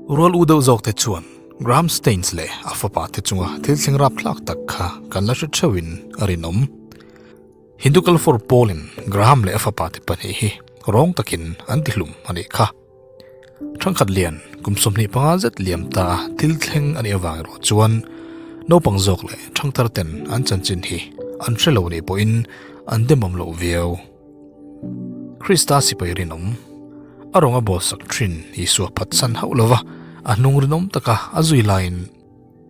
Rual u deuh zawk te chuan Graham Staines leh a fapa te chunga thil thleng rapthlak tak kha kan la hre theuhin a rinawm. Hindu Kalfor pawlin Graham leh a fapa te pahnih hi rawng takin an tihlum a nih kha. Thangkhat lian kum 25 zet liam ta thil thleng a nih avang erawh chuan naupang zawk leh thangthar ten an chanchin hi an hre lo nih pawhin an demawm loh viau. Krista sipai rinawm a rawnga bawlsak thin Isua phatsan hauh lova a hnung rinawm taka a zui laiin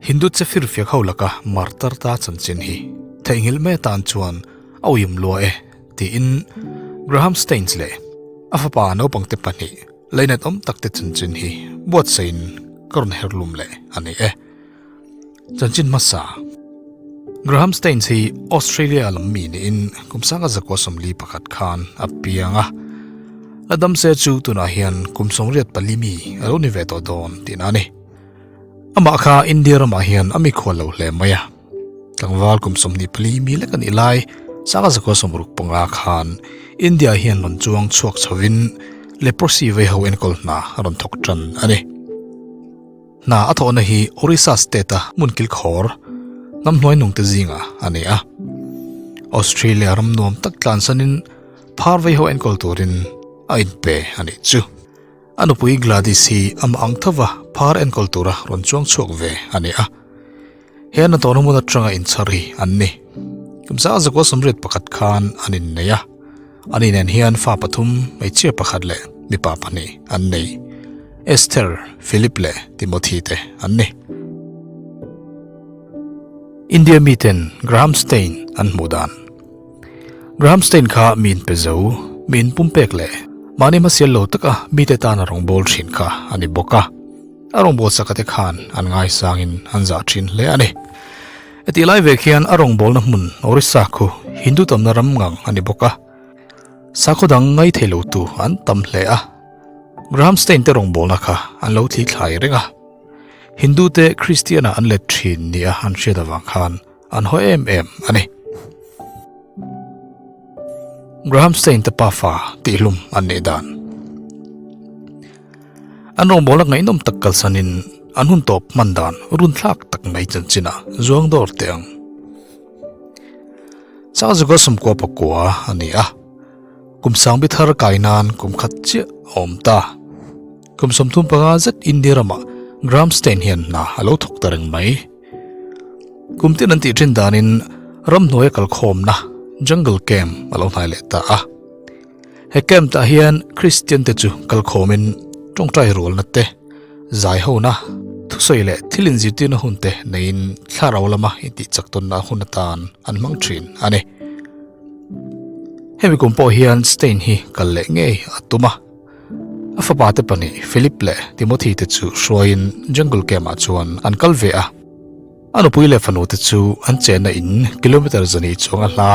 Hindu che firfiak ho laka martar ta chanchin hi theihnghilh mai atan chuan a uiawm lua e tiin Graham Staines leh a fapa naupangte pahnih leinat awm takte chanchin hi buatsaiin ka rawn herlum leh a ni e. Chanchin hmasa Graham Staines hi Australia lam mi niin kum sanga zakua 41 khan a piang a. La dam se chu tunah hian kum 84 mi a lo ni ve tawh dawn tihna a ni. Amah kha India ramah hian a mikhual lo hle mai a. Tlangval kum 24 mi lek a nih lai sanga zakua 65 khan India hian rawn chuang chhuak chhovin leprosy vei ho enkawl hna a rawn thawk tan a ni. Hna a thawhna hi Orissa state a hmun kilkhawr hnam hnuai nungte zinga a ni a. Australia ram nuam tak tlansanin phar vei ho enkawl turin a inpe a nih chu. A nupui Gladys hi amah ang thova phar enkawl tura rawn chuang chhuak ve a ni a. He an tawhna hmun atanga inchhar hi an ni. Kum sang zakua 81 khan an innei a. Ani nen hian fa pathum, hmeichhia pakhat leh mipa pahnih an nei. Esther, Philip leh Timothy te an ni. India miten Graham Staine an hmuh dan. Graham Staine kha mi inpe zo, mi inpumpek leh mahni hmasial lo taka mite tana rawngbâwl ṭhin kha a ni bawk a. A rawngbâwl sakate khan an ngaisangin an zah ṭhin hle a ni. Hetih lai vek hian a rawngbawlna hmun Orissa khu Hindu tamna ram ngang a ni bawk a, sakhaw dang ngai thei lo tu an tam hle a. Graham Staine te rawngbawlna kha an lo thli thlai reng a. Hindu te Christian-ah an let thin nia an hriat avang khan an haw em em a ni. Graham Staine te pafa tihhlum an nih dan. An rawngbawlna ngaihnawm tak kalsanin an hun tawp hman dan runthlak tak mai chanchinah zuang dawr teh ang. Changzuka 99 a ni a, kum sangbi thar kai nan kum khat chiah a awm ta. Kum 35 zet India ramah Graham Staine hian hna a lo thawk ta reng mai. Kum tin an tih thin danin ramhnuaia kalkhawmna Jungle Camp a lo hnai leh ta a. He camp tah hian Kristian te chu kalkhawmin tawngtai rualna te, zai hona, thusawi leh thil inzirtirna hun te neiin thlarau lama intihchak tawnna hun atan an hmang thin a ni. Hemi kum pawh hian Stein hi kal leh ngei a tum a. A fapa te pahnih Philip leh Timothy te chu hruaiin jungle camp ah chuan an kal ve a. A nupui leh fanu te chu an chenna in kilometer zani chuang a hla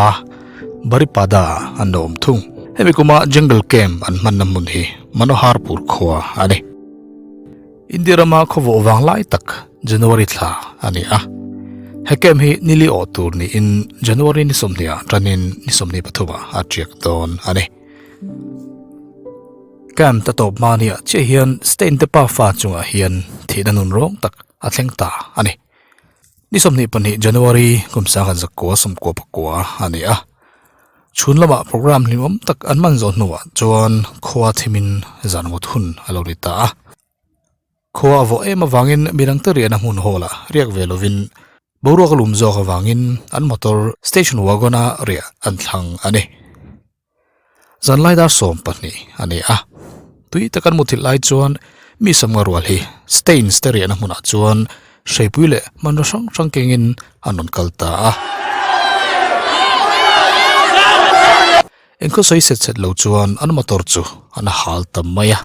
Baripada an lo awm thung. Hemi kuma jungle camp an hmanna hmun hi Manoharpur khua a ni. India rama khawvawh vang lai tak January thla a ni a. He camp hi nili awh tur niin January ni 20 ah tanin ni 23 ah a tiak dawn a ni. Camp ta tawp hma nia chiah hian Stein te pafa chungah hian thihna nun rawng tak a thleng ta a ni. Ni 22 January kum 1999 a ni a. Chhun lamah program hlimawm tak an hman zawh hnuah chuan khua thimin zan ngawt hun a lo ni ta a. Khua a vawh em avangin midangte riahna hmun hall ah riak ve lovin boruak a lum zawk avangin an motor station wagon a riah an thlang a ni. Zanlai dar 12 a ni a. Tui tak an muthilh lai chuan mi samnga rual hi Staines te riahna hmunah chuan hreipui leh hmanraw hrang hrang kengin an rawn kal ta a. Engkhaw sawi set set lo chuan an motor chu an hal ta mai a.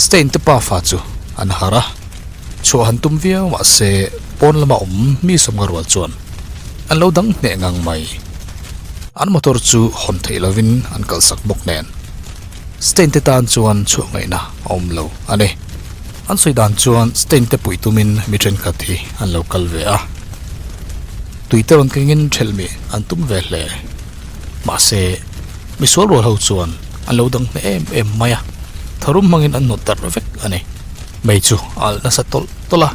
Stein te pafa chu an harh a, chhuah han tum viau mah se pawn lama awm mi sawmnga rual chuan an lo dang hneh ngang mai. An motor chu hawn theih lovin an kalsak bawk nen Stein te tan chuan chhuah ngaihna a awm lo a ni. An sawi dan chuan Stein te puih tumin mi thenkhat hi an lo kal ve a. Tui te rawn kengin thelh mi an tum ve hle. Mahse. Misual rual ho chuan an lo dang hneh em em mai a, tharum hmangin an hnawt darh vek a ni. Mei chu a alh nasa tawlh tawlh a,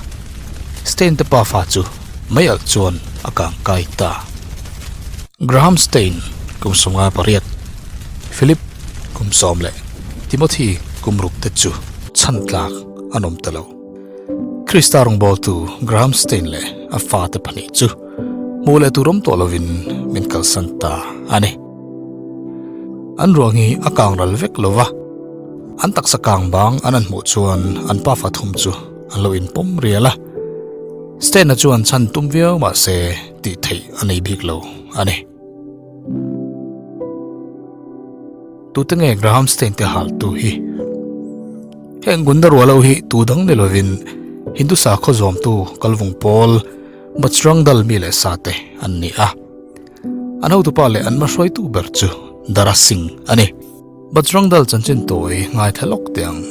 Stein te pafa chu mei alh chuan a kang kai ta. Graham Stein kum 58, Philip kum sawm leh Timothy kum ruk te chu chhan tlak an awm ta lo. Krista rawngbawltu Graham Stein leh a fate pahnih chu hmuh leh tur awm tawh lovin min kalsan ta a ni. An ruang hi a kang ral vek lo va, an taksa kang bang an han hmuh chuan an pafa thum chu an lo inpawm rial a. Stein-a chuan chhan tum viau mah se tih theih a nei bik lo a ni. Tute nge Graham Stein te haltu hi? Heng Gunda rualo hi tu dang ni lovin Hindu sakhaw zawmtu kalvung pawl Bajrang Dal mi leh sa te an ni a. An hotupa leh an hmahruaitu ber chu Dara Singh a ni. Bajrang Dal chanchin tawi ngaithla lawk teh ang.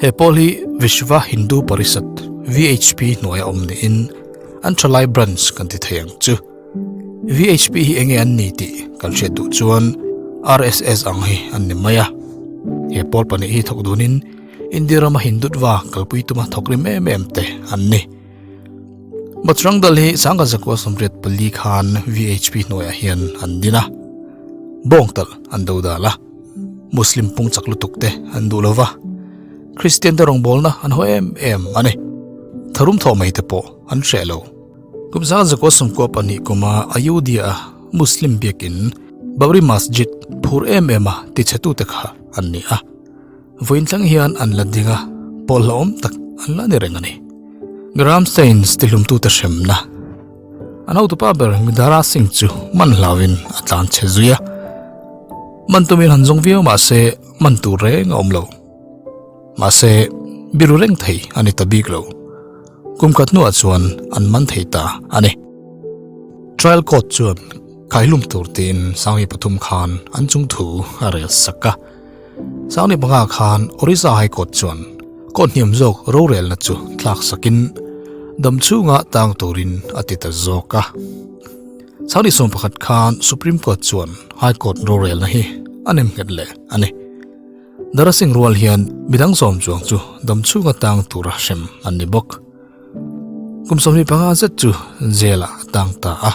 He pawl hi Vishva Hindu Parishad, VHP, hnuaia awm niin an thalai branch kan ti thei ang chu. VHP hi enge an ni tih kan hriat duh chuan RSS ang hi an ni mai a. He pawl pahnih hi thawk dunin India rama Hindutva kalpui tuma thawk rim em em te an ni. Bajrang Dal hi sangha zakua 84 khan VHP hnuaiah hian an din a. Bawng talh an do dal a. Muslim pung chak lutuk te an duh lova. Kristian te rawngbawlna an haw em em a ni. Tharum thawh mai te pawh an hreh lo. Kum 1992 kuma Ayodhya-a Muslim biakin Babri Masjid phur em em a tichhetute kha an ni a. Vawiin thleng hian an la ding a, pawl hlauhawm tak an la ni reng a ni. Graham Staines tihlumtute hremna An hotupa ber Dara Singh chu man hlauhin a tlan chhe zui a. Man tumin han zawng viau mah se man tur reng a awm lo. Mahse, biru reng thei a ni ta bik lo. Kum khat hnuah chuan an man thei ta a ni. Trial court chuan khaihlum tur tiin Sangni pathum khan an chung thu a rel sak a. Sangni panga khan Orissa High Court chuan court hniam zawk rorelna chu thlak sakin dam chhunga tang turin a ti ta zawk a. Sangni 11 khan Supreme Court chuan High Court rorelna hi a nemnghet leh a ni. Dara Singh rual hian midang sawm chuang chu dam chhunga tang tura hrem an ni bawk. Kum 25 zet chu jail ah a tang ta a.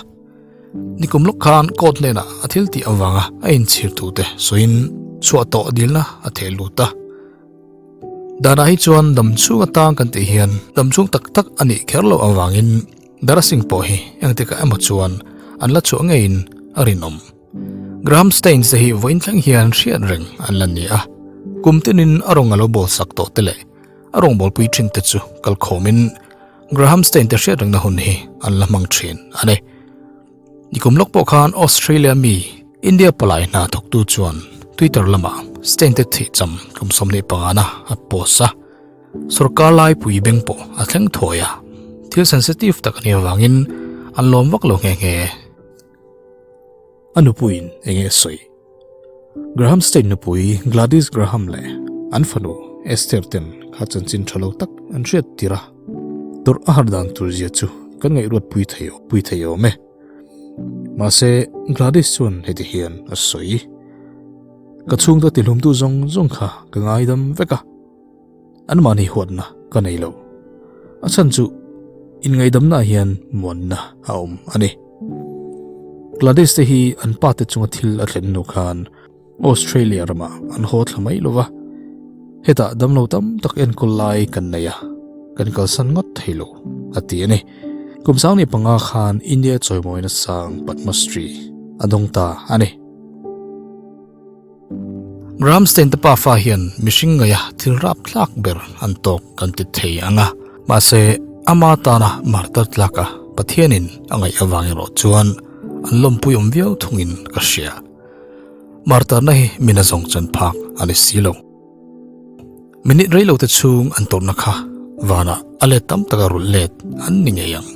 Nikum lawk khan court hnenah a thil tih avanga a inchhir thu te sawiin chhuah tawh dilna a theh lut a. Danah hi chuan dam chhunga tang kan tih hian dam chhung tak tak a nih kher loh avangin Dara Singh pawh hi engtikah emaw chuan an la chhuah ngeiin a rinawm. Graham Staines te hi vawiin thleng hian hriat reng an la ni a, kum tinin a rawng a lo bawl sak tawh te leh a rawngbawlpui thin te chu kalkhawmin Graham Staine te hriat rengna hun hi an la hmang thin a ni. Nikum lawk pawh khan Australia mi India palai hna thawktu chuan Twitter lamah Staine te thihcham kum 25 na a post a, sorkar laipui beng pawh a thleng thuai a, thil sensitive tak a nih avangin an lawm vak lo nghe nghe. A nupuiin eng nge a sawi? Graham State nupui Gladys Graham leh an fanu Esther ten kha chanchin tha lo tak an hriat tir a, tawrh a har dan tur zia chu kan ngaihruat pui thei pui thei awm e. Mahse, Gladys chuan heti hian a sawi, Ka chhungte tihlumtu zawng zawng kha ka ngaidam vek a. Anmahni huatna ka nei lo. A chhan chu inngaidamna ah hian muanna a awm a ni. Gladys te hi an pa te chunga thil a thlen hnu khan Australia ramah an haw thla mai lo va, hetah damlo tam tak enkawl lai kan nei a, kan kalsan ngawt thei lo, a ti a ni. Kum 15 khan India chawimawina sang Padma Shri a dawng ta a ni. Ramstein te pafa hian mihring ngaia thil rap thlak ber an tawk kan ti thei ang a, mahse ama tana martar tlaka Pathianin a ngaih avang erawh chuan an lawmpui awm viau thungin ka hria. Martarna hi min a zawng chan phak a ni si lo. Minute rei lo te chhung an tawrhna kha vanah a let tam taka rulh let an ni ngei ang.